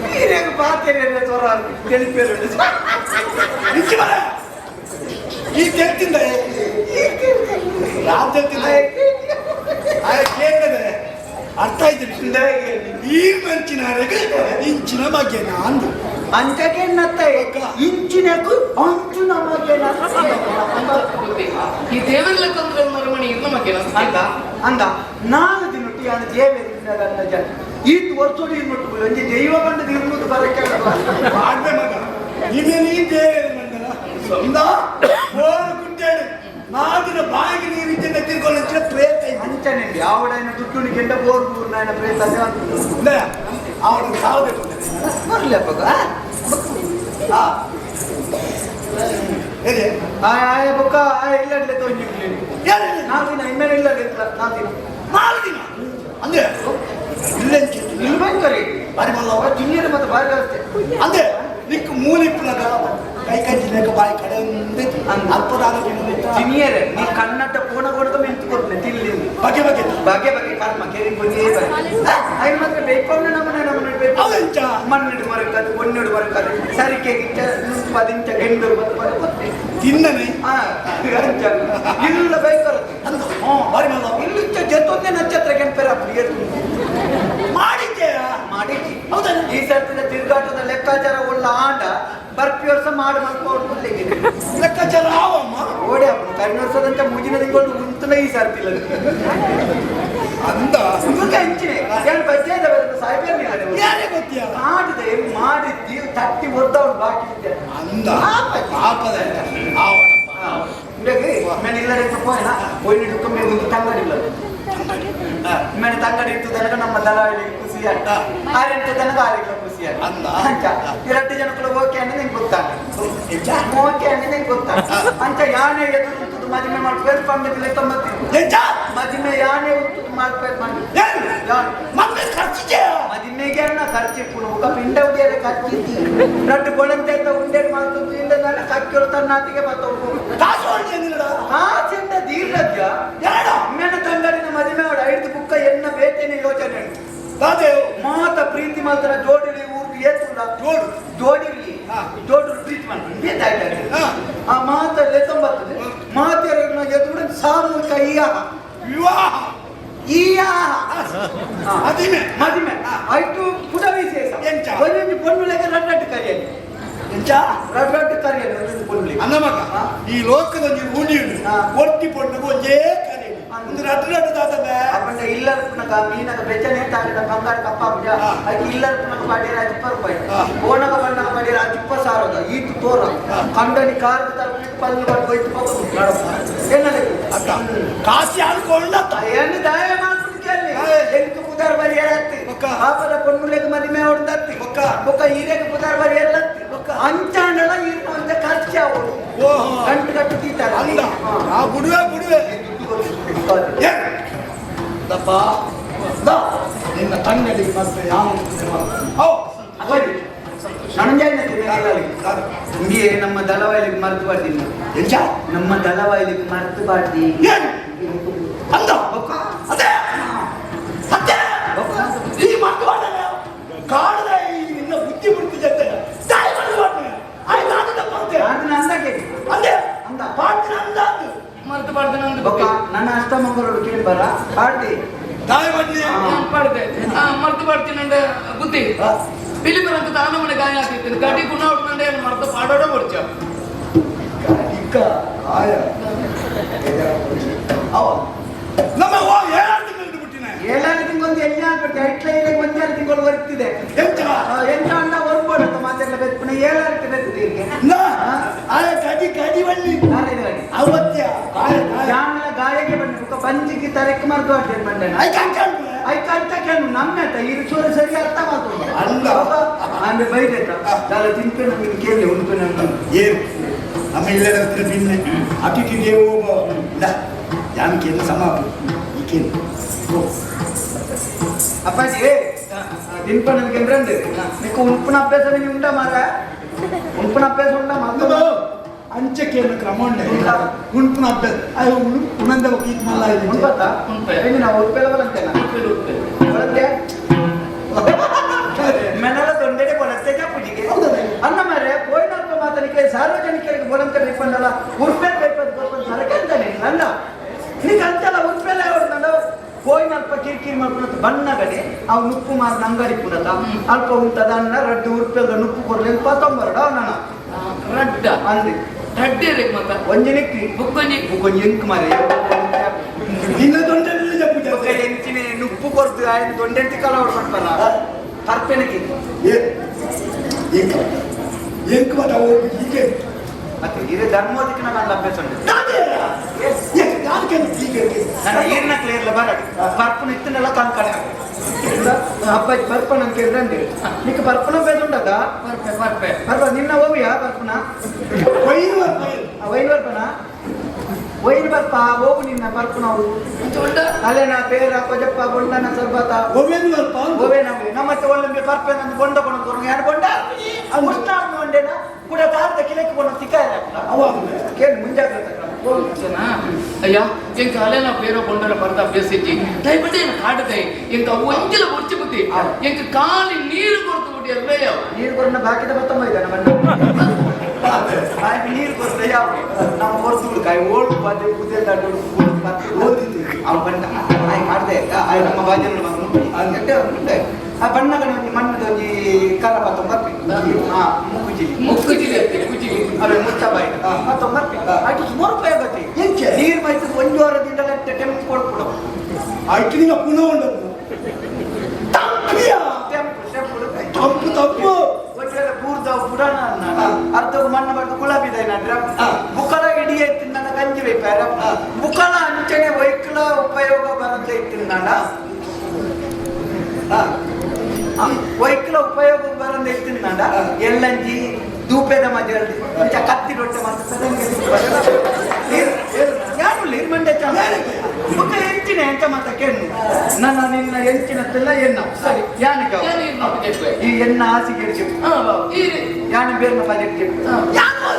ಹೀರೇಗ ಪಾತೇನೆ ಸೊರ ತಿಳಿಪೇರು ನಿಕ್ಕೆ ಬರ ಈ ತೆತ್ತಿಂದ ರಾಮ್ ತೆತ್ತಿಂದ ಆ ಕೇಂದ್ರದ ಅರ್ಥ ಆಯ್ತು ಈ ಮಂಚಿನಾರೆಗೆ ಇಂಚಿನ ಮಗೆನ ಅಂದು ಅಂಚಕ್ಕೆ ನತ್ತ ಇಂಚಿನಕು ಅಂಚು ನಮಗೆ ಈ ದೇವರ ಲೆಕ್ಕಂದ್ರೆ ಮರಮಣಿ ಇರ್ನ ಮಗಿನ ಅಂದ ಅಂದ ನಾಲ್ಕು ದಿನಟ್ಟು ಯಾನು ದೇವೇಂದ್ರ ಜನ ಈತ್ ವರ್ಷೋಡಿ ಇರ್ಮಟ್ಟು ಒಂಜಿ ದೈವ ಬಂದದ ಇರ್ಮುದು ಬರಕ್ಕೆ ಮಾಡ್ದೆ ಮಗ ನಿನ್ನೆ ನೀ ದೇವೇಂದ್ರ ಮಂಡಲ ಇಂದ ಕೋಲು ಕುಟ್ಟೇಡು ನಾದಿನ ಬಾಯಿಗೆ ನೀರಿದ್ದ ತಿರ್ಕೊಳ್ಳಿಂಚಿನ ಪ್ರೇತ ಇದ್ದ ಅಂಚನೆ ಯಾವಡೈನ ದುಡ್ಡು ಕೆಂಡ ಬೋರ್ ಬೋರ್ ನಾಯನ ಪ್ರೇತ ಅವನು ಸಾವಬೇಕು ಬರ್ಲಪ್ಪ ಆ ಹೇಳಿ ಆಯ್ ಆಯ್ ಬೊಕ್ಕ ಆಯ್ ಇಲ್ಲ ತೋಂಜಿ ಯಾರು ನಾಲ್ಕು ದಿನ ಇನ್ಮೇಲೆ ಇಲ್ಲ ನಾಲ್ಕು ದಿನ ನಾಲ್ಕು ದಿನ ಅಂದ್ರೆ ಇಲ್ಲೆಂಚಿ ಇಲ್ಲಿ ಬಂಕರಿ ಬಾರಿ ಮಲ್ಲವ ತಿನ್ನಿರ ಮತ್ತೆ ಬಾರಿ ಕಳಿಸ್ತೆ ಅಂದ್ರೆ ನಿಕ್ ಮೂಲಿಪ್ಪುನಗ ಕೈ ಕೈ ಜಿಲ್ಲೆಗೆ ಬಾಯಿ ಕಡೆ ಅಲ್ಪದಾನ ತಿನ್ನಿಯರೆ ನೀ ಕನ್ನಡ ಪೂರ್ಣ ಕೊಡಕ ಮೆಂತು ಕೊಡ್ಲೆ ತಿಲ್ಲಿ ಬಗೆ ಬಗೆ ಬಗೆ ಬಗೆ ಕರ್ಮ ಕೆರಿ ಬಗೆ ಆಯ್ತು ಮಾತ್ರ ಬೇಕವನ್ನ ನಮ್ಮನೆ ನಮ್ಮನೆ ಬೇಕು ಹೌದಂಚ ಮಣ್ಣು ಮರಕದು ಒಣ್ಣು ಮರಕದು ಸರಿಕೆ ಗಿಂಚ ಪದಿಂಚ ಗೆಂಡು ಗೊತ್ತೇ ತಿನ್ನನೆ ಹಾ ಅಂಚ ಇಲ್ಲ ಬೇಕರದು ಅಂದ ಬಾರಿ ಮಲ್ಲವ ಇಲ್ಲಿ ಜೊತೆ ನಕ್ಷತ್ರ ಕೆಂಪೆರ ಮಾಡಿದ್ದೆ ಮಾಡಿದ್ದಿ ಹೌದಲ್ಲ ಈ ಸರ್ತಿನ ತಿರುಗಾಟದ ಲೆಕ್ಕಾಚಾರ ಉಳ್ಳ ಆಂಡ ಬರ್ಪಿ ವರ್ಷ ಮಾಡಿ ಮಲ್ಕೊಂಡು ಲೆಕ್ಕಾಚಾರ ಆವಮ್ಮ ಓಡಿ ಅಪ್ಪನು ಕರಿನ ವರ್ಷದಂತ ಮುಜಿನ ತಿಂಗಳು ಉಂತುನ ಈ ಸರ್ತಿಲ್ಲ ಅಂದ ಇದಕ್ಕೆ ಹಂಚಿನೆ ಏನು ಬಜ್ಜೆ ಸಾಹೇಬ್ ಯಾರೇ ಗೊತ್ತಿಯ ಮಾಡಿದೆ ಮಾಡಿದ್ದಿ ತಟ್ಟಿ ಒದ್ದವನು ಬಾಕಿ ಇದ್ದೆ ಅಂದ ಪಾಪದ ಆವಣಪ್ಪ ಮೇಲೆ ಇಲ್ಲರೆ ಹೋಯ್ನ ಹೋಯ್ನಿಟ್ಟು ಮೇ ಒಂದು ತಂಗಡಿ ಇಲ್ಲ ಮೇಲೆ ತಂಗಡಿ ಇತ್ತು ತನಕ ನಮ್ಮ ದಲಾಳಿ ಖುಷಿ ಆಟ ಆರೆಂಟು ತನಕ ಆರಿಲ್ಲ ಖುಷಿ ಆಟ ಅಂದ. ಅಂಚ ಎರಡು ಜನಕ್ಕೂ ಓಕೆ ಅಂದ್ರೆ ನಿಂಗೆ ಗೊತ್ತಾಗ ಎಂಚ ಓಕೆ ಅಂದ್ರೆ ನಿಂಗೆ ಗೊತ್ತಾಗ ಅಂಚ ಯಾನೆ ಎದುರು ಉಂಟು ಮದುವೆ ಮಾಡ್ಬೇಕು ಪಂಡದಿಲ್ಲ ತೊಂಬತ್ತು ಎಂಚ ಮದುವೆ ಯಾನೆ ಉಂಟು ಮಾಡ್ಬೇಕು ಮಾಡಿ ಏನು ಯಾನೆ ಮತ್ತೆ ಖರ್ಚಿಗೆ ಮದಿಮೆಗೆ ಅನ್ನ ಖರ್ಚು ಇಪ್ಪುನು ಬೊಕ ಪಿಂಡ ಉಡಿಯರೆ ಖರ್ಚು ರಡ್ಡು ಬೊಳಂತೆ ಅಂತ ಉಂಡೆ ಮಾಡ್ತು ಇಂದ ನಾನು ಕಕ್ಕಿರು ತನ್ನಾತಿಗೆ ಬತ್ತವು ಕಾಸು ಹೊರಟೇನಿಲ್ಲ ಕಾಸಿಂದ ದೀರ್ಘದ್ಯ ಯಾಡ ಅಮ್ಮೆನ ತಂಗಡಿನ ಮದಿಮೆ ಅವಳ ಐದು ಬುಕ್ಕ ಎನ್ನ ಬೇತೇನೆ ಯೋಚನೆ ಉಂಟು. ದಾದೇವು ಮಾತ ಪ್ರೀತಿ ಮಾಡ್ತಾರ ಜೋಡಿಲಿ ಊರಿಗೆ ಏತುಲ್ಲ ಜೋಡು ಜೋಡಿಲಿ ಹಾ. ಜೋಡು ಪ್ರೀತಿ ಮಾಡ್ತಾರೆ ಬೇತಾಯ್ತಾರೆ ಹಾ. ಆ ಮಾತ ಲೆತ್ತೊಂಬರ್ತದೆ ಮಾತೆರನ್ನ ಎದುರು ಸಾಮೂಹಿಕ ಈಯಾಹ ವಿವಾಹ ಈಯಾಹ ಮದಿಮೆ ಮದಿಮೆ ಆಯ್ತು ಪುಟ ವಿಶೇಷ ಎಂಚ? ಒಂದೊಂದು ಪೊಣ್ಣುಲೆಗೆ ರಡ್ಡು ಕರಿಯಲ್ಲಿ ಎಂಚ ರಡ್ಡು ಕರಿಯಲ್ಲಿ ಒಂದೊಂದು ಪೊಣ್ಣುಲೆಗೆ ಅನ್ನ ಮಗ ಹಾ. ಈ ಲೋಕದ ನೀವು ಉಂಡಿ ಹಾ. ಒಟ್ಟಿ ಪೊಣ್ಣು ಒಂದೇ ಕರೆ ಒಂದು ರಡ್ಡು ರಡ್ಡು ದಾದ ಅಪ್ಪಂಡ ಇಲ್ಲರ್ಪುನಕ ಮೀನಕ ಬೆಚ್ಚನೆ ತಾಳಿದ ಬಂಗಾರ ಕಪ್ಪಾಪುಜ ಹಾ. ಅದಕ್ಕೆ ಇಲ್ಲರ್ಪುನಕ ಪಾಡಿರ ಅಜಿಪ್ಪ ರೂಪಾಯಿ ಹಾ. ಓಣಗ ಬಣ್ಣಕ ಪಾಡಿರ ಅಜಿಪ್ಪ ಸಾರದ ಈತು ತೋರ ಹಾ. ಕಂಡನಿ ಕಾರ್ ತರಪಿ ಪಲ್ಲು ಮಾಡಿ ಹೋಯ್ತು ಏನದು ಅಕ್ಕ ಕಾಸಿ ಅನ್ಕೊಂಡ ಏನು ದಾಯ ಮಾಡ್ಬಿಟ್ಟು ಕೇಳಿ ಏ. ಎಂಟು ಪುದಾರ್ ಬರಿ ಹೇಳತ್ತಿ ಬೊಕ್ಕ. ಪಾಪದ ಪೊಣ್ಣುಲೆಗ್ ಮದಿಮೆ ಹೊಡ್ದತ್ತಿ ಬೊಕ್ಕ. ಬೊಕ್ಕ ಈರೆಗ್ ಪುದಾರ್ ಬರಿ ಹೇಳತ್ತಿ ಬೊಕ್ಕ. ಅಂಚಾಂಡಲ ಈರ್ನ ಒಂದ ಖರ್ಚು ಆವಡು ಓಹೋ ಗಂಟು ಕಟ್ಟು ತೀತಾರೆ ಅಂದ ಆ ಬುಡುವೆ ಬುಡುವೆ ಏನು ದಪ್ಪ the ನಿನ್ನ ತಂಗಡಿಗೆ ಮತ್ತೆ ಯಾವ ಓ ಹಿಂಗೆ ನಮ್ಮ ದಳವಾಯಿಲಿಗೆ ಮರೆತು ಬಾರ್ದಿ ಎಂಚ ನಮ್ಮ ದಳವಾಯಿಲಿಗೆ ಮರೆತು ಬಾರ್ದಿ ಏನು ಅಂದ ಅದೇ ಅದೇ ಈ ಮಕ್ಕಳು ಕಾಡದ ಈ ನಿನ್ನ ಬುದ್ಧಿ ಬುದ್ಧಿ ಜೊತೆ ತಾಯಿ ಮಕ್ಕಳು ಆಯ್ತು ಅದು ತಪ್ಪಂತೆ ಅದನ್ನ ಅಂದಾಗೆ ಅಂದೆ ಅಂದ. ಪಾಡ್ತಿನ ಅಂದ ಅಂದು ಮರ್ತು ಪಾಡ್ದೆ ಬೊಕ್ಕ ನನ್ನ ಅಷ್ಟಮಂಗಲೋಡು ಕೇಳಿ ಬರ ಪಾಡ್ದಿ ತಾಯಿ ಮಾಡ್ಲಿ ಪಾಡ್ದೆ ಮರ್ತು ಪಾಡ್ತೀನಂಡೆ ಬುದ್ಧಿ ಪಿಲಿಪರಂತ ತಾನ ಮನೆ ಗಾಯ ಆಗ್ತಿತ್ತು ಗಡಿ ಗುಣ ಉಂಡೆ ಮರ್ತು ಪಾಡೋಡ ಹೊಡ್ಚ ಇಕ್ಕ ಆಯ ಅವ ನಮ್ಮ ಓ ಏಳು ತಿಂಗಳು ಬಿಟ್ಟಿನ ಏಳಾರು ತಿಂಗಳು ಎಲ್ಲಿ ಆಗ್ಬಿಡ್ತು ಐಟ್ಲ ಇಲ್ಲ ಒಂದಾರು ತಿಂಗಳು ಬರ್ತಿದೆ. ಎಂಚ? ಎಂತ ಅಣ್ಣ ಹೊರ್ಬೋಡತ್ತ ಮಾತೆಲ್ಲ ಬೆಪ್ಪುನ ಏಳಾರು ಬೆತ್ತದೆ ಈಗ. ನಾ ಆಯ ಕಡಿ ಕಡಿ ಬಳ್ಳಿ. ಅವತ್ಯ ಆಯ ಆಯ. ಯಾನ್ಲ ಗಾಯಕ್ಕೆ ಬಂದ ಬುಕ್ಕ ಬಂಜಿಗೆ ತರಕ್ಕೆ ಮರ್ದು ಆಡ್ತೇನೆ ಬಂಡೆನ. ಐಕ ಅಂಕ. ಐಕ ಅಂತ ಕೇಳು ನಮ್ಮಟ ಇದು ಚೂರು ಸರಿ ಅರ್ಥ ಮಾಡ್ಕೊಂಡು. ಅಲ್ಲ. ಅಂದ್ರೆ ಬೈದೈತ ದಾಲ ತಿನ್ಪೆ ನಮ್ಗೆ ಕೇಳಿ ಉಂಟು ನನ್ನ. ಏನು ನಮ್ಮ ಇಲ್ಲದ ಬಿನ್ನೆ ಅತಿಥಿ ದೇವೋ ಭವ. ಇಲ್ಲ ಯಾನ್ ಸಮಾಪ ಈಕೇನು ಓ. ಅಪ್ಪಾಜಿ, ತಿನ್ಪ ನನಗೆ ಅಂದ್ರೆ నీకు ಉಂಪುನ ಅಭ್ಯಾಸ ನೀನು ಉಂಟ ಮಾರ, ಉಂಪುನ ಅಭ್ಯಾಸ ಉಂಟ ಮಾತ್ರ. ಅಂಚಕ್ಕೆ ಕ್ರಮ ಉಂಟು ಉಂಪುನ ಅಭ್ಯಾಸ ಅಯ್ಯೋ ಉಣಂದ ಈತ್ ಮಲ್ಲ. ಉಂಪತ್ತಾ? ಉಂಪೆ. ಏನು ನಾವು ಉಪ್ಪೆಲ್ಲ ಬಲಂತೇನ? ಉಪ್ಪೆಲ್ ಉಪ್ಪೆಲ್. ಬಲಂತೆ ಮೆನಲ ದೊಂಡೆಡೆ ಬಲಂತೆ ಜಾಪುಜಿಗೆ. ಹೌದಾ? ಅನ್ನ ಮಾರೆ ಪೋಯಿನಲ್ಪ ಮಾತನಿಗೆ ಸಾರ್ವಜನಿಕರಿಗೆ ಬಲಂತೆ ಬೇಕಂದಲ್ಲ, ಉರ್ಪೆಲ್ ಬೇಕಂತ ಗೊತ್ತಂತ ಸರಕೆ ಅಂತಾನೆ ಅಲ್ಲ ನೀ ಅಂತೆಲ್ಲ ಉರ್ಪೆಲ್ಲ ಹೊಡ್ದಂಡ ಪೋಯಿನಲ್ಪ ಕಿರಿಕಿರಿ ಮಾಡ್ಕೊಂಡ ಬಣ್ಣ ಗಡೆ ಅವು ನುಪ್ಪು ಮಾರ್ನ ಅಂಗಡಿ ಪುಡತ ಅಲ್ಪ ಉಂಟದ ಅನ್ನ ರಡ್ಡು ಉರ್ಪೆಲ್ದ ನುಪ್ಪು ಕೊರ್ಲೆ ಪತ್ತೊಂಬರಡ ನನ್ನ. ರಡ್ಡ? ಅಂದೆ. ರಡ್ಡೆ ರೇಕ್ ಮತ್ತ? ಒಂಜಿ ನಿಕ್ಕಿ. ಬುಕ್ಕೊಂಜಿ. ಬುಕ್ಕೊಂಜಿ ಎಂಕ್ ಮಾರೆ. ನಿನ್ನ ದೊಂಡೆಯಲ್ಲಿ ಜಪ್ಪು. ಬೊಕ್ಕ ಎಂಚಿನ ನುಪ್ಪು ಕೊರ್ದು ಆಯ್ನ ದೊಂಡೆಂಟಿ ಕಲ ಹೊಡ್ಕೊಂಡ್ಬಲ್ಲ ಪರ್ಪೆನಕ್ಕೆ. ಏಕ ಏಕ ಮಾತ ಹೀಗೆ. ಮತ್ತೆ ಇದೇ ಧರ್ಮೋದಕ್ಕೆ ನಾನು ಅಭ್ಯಾಸ ಉಂಟು. ಹೀಗೆ. ನನ್ನ ಏರ್ನ ಕ್ಲಿಯರ್ಲ ಬರಡು ಪರ್ಪನ ಇತ್ತನೆಲ್ಲ ಕಣ್ ಕಡೆ ಅಪ್ಪಾಜಿ ಪರ್ಪನ ಅಂತ ಕೇಳಿದ್ರೆ ಅಂದೆ ನಿಕ್ಕ ಪರ್ಪನ ಅಭ್ಯಾಸ ಉಂಟದ? ಪರ್ಪೆ ಪರ್ಪೆ. ಪರ್ಪ ನಿನ್ನ ಹೋವಿಯಾ ಪರ್ಪನ? ವೈರು ವೈರು. ವೈನ್ ಬರ್ಪನ ವೈನ್ ಬರ್ಪ ಹೋಗು ನಿನ್ನ ಪರ್ಪನವು. ಅಂಚ ಉಂಡ. ಅಲೆನ ಪೇರ ಕೊಜಪ್ಪ ಬೊಂಡನ ಸರ್ಬತ. ಒವ್ವೇನು ಅಲ್ಪ. ಓವೇ ನಮಗೆ ನಮ್ಮ ಒಳ್ಳೆ ಪರ್ಪೆ ನಂದು ಬೊಂಡ ಕೊಣ ಕೊರು ಯಾರು ಬೊಂಡ ಉಷ್ಣ ಒಂಡೇನ ಕೂಡ ತಾರದ ಕಿಲಕ್ಕೆ ಕೊಣ ತಿಕ್ಕ. ಅವ. ಕೇಳಿ ಮುಂಜಾಗ್ರತೆ ಕ್ರಮ ಹೋಗು. ಅಂಚನಾ? ಅಯ್ಯ ಎಂಕ ಅಲೆನ ಪೇರೋ ಬೊಂಡನ ಬರ್ದ ಅಭ್ಯಾಸ ಇಜ್ಜಿ, ದಯವಿಟ್ಟು ಏನು ಕಾಡುತ್ತೆ ಎಂಕ ಒಂಜಿಲ ಬೊರ್ಚಿ ಬುದ್ಧಿ ಎಂಕ ಕಾಲಿ ನೀರು ಕೊಡ್ತು ಬಿಟ್ಟು ಎಲ್ಲೇ. ನೀರು ಕೊರನ ಬಾಕಿದ ಬತ್ತಮ್ಮ ಇದ್ದಾನೆ ಬಣ್ಣ ಆಯ್ತು ನೀರು ಕೊರತೆ ಯಾವ ನಮ್ಮ ಕೊರತು ಕಾಯಿ ಓಳು ಪದೇ ಪುದೆ ದಾಟು ಓದಿದ್ದು. ಅವ ಬಣ್ಣ ಆಯ್ ಮಾಡ್ದೆ ಆಯ್ ನಮ್ಮ ಬಾಜನ ಉಂಟೆ ಉಂಟೆ ಆ ಬಣ್ಣಗಳ ಒಂಜಿ ಮಣ್ಣದ ಒಂಜಿ ಕರ ಬತ್ತೊಂಬರ್ಪಿ ಹಾ ಮುಕ್ಕುಜಿಲಿ. ಮುಕ್ಕುಜಿಲಿ ಅತ್ತೆ ಕುಜಿಲಿ. ಅವೆ ಮುಟ್ಟ ಬಾಯಿ ಮತ್ತೊಂಬರ್ಪಿ ಅటు ಸುಮಾರು ಉಪಯೋಗ ಆಗುತ್ತೆ. ಎಂಚೆ? ನೀರು ಮೈತದ ಒಂದು ವಾರದಿಂದ ಟೆಂಪ್ ಕೊಡ್ಬಿಡು. ಆಯ್ತು ನಿನ್ನ ಪುನಃ ಉಂಟು ತಪ್ಪಿಯ. Tempo tempo. ತಪ್ಪು ತಪ್ಪು. ಒಂದೆಲ್ಲ ಬೂರ್ದ ಬುಡಣ ಅನ್ನ ಅರ್ಧ ಮಣ್ಣು ಬಡ್ದು ಗುಲಾಬಿ ನಡ್ರ ಬುಕ್ಕಳ ಇಡಿ ನನ್ನ ಗಂಜಿ ಬೇಕಾರ ಬುಕ್ಕಳ ಅಂಚನೆ ವೈಕ್ಲ ಉಪಯೋಗ ಬರದೇ ಇತ್ತಿಂದಾಂಡ ವೈಕ್ಲ ಉಪಯೋಗ ಬರಂದ ಇತ್ತಿಂದಾಂಡ ಎಲ್ಲಂಜಿ ದೂಪೆದ ಮಜಲ್ದಿ ಇಂಚ ಕತ್ತಿ ರೊಟ್ಟೆ ಮಾಡ್ತದೆ. ಯಾರು ನೀರು ಮಂಡೆ ಚಂದ ಬುಕ್ಕ ಎಂಚಿನ ಎಂಚ ಮಾತ ಕೆಣ್ಣು ನನ್ನ ನಿನ್ನ ಎಂಚಿನತ್ತೆಲ್ಲ ಎನ್ನ ಸರಿ ಯಾನಕ. ಯಾರು ನೀರು ಮಾಪು చెప్పೆ. ಈ ಎನ್ನ ಹಾಸಿಗೆ ಈ ಯಾನ ಬೇರ್ನ ಬಜೆಟ್. ಹಾ. ಯಾರು?